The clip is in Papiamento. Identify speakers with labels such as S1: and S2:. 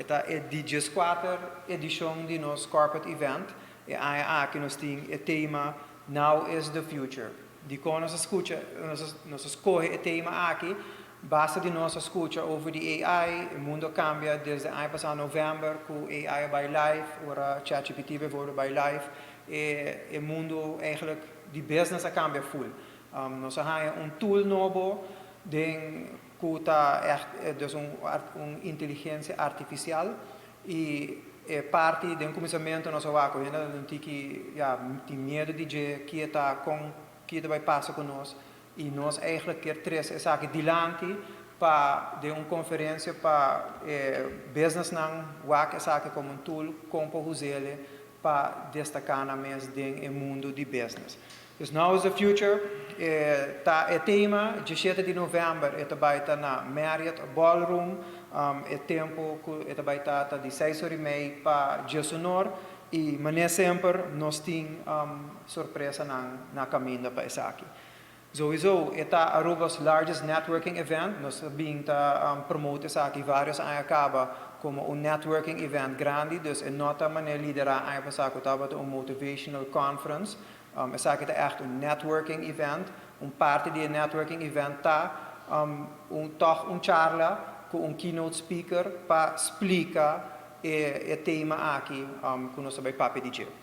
S1: Ta e di 14 edicion di nos corporate event. E aki nos tin e tema "Now is the Future". Di con nos a scucha, nos a scohe e tema aki, basta di nos a scucha over di AI, e mundo a cambia desde aña pasa november, cu AI a bay live, ora ChatGPT bijvoorbeeld bay live, e mundo eigenlijk di business a cambia full. Nos a haya un tool nobo den cu ta echt dus un inteligencia artificial y parti di un cuminsamento nos a wak ainda un tiki, ja, tin miedo di dje, kico ta con kico bay pasa cu nos, y nos eigenlijk kier trece esaki dilanti pa di un conferencia pa business nan wak esaki como un tool con pa us'e pa destaca nan mes den e mundo di business. Dus "Now is the Future", ta e tema. 17 di november, e ta bay ta na Marriott Ballroom, e tempo cu e ta bay ta di 6:30 pa 10:00 y manera semper nos tin sorpresa na caminda pa esaki. Sowieso, ta Aruba's largest networking event. Nos a bin ta promote esaki varios aña caba como un networking event grandi, dus e no ta manera lidera aña pasa cu tabata un motivational conference. Esaki ta echt un networking event. Un parti di networking event ta un toch un charla cu un keynote speaker pa splica e tema aki cu nos ta bay papia di dje.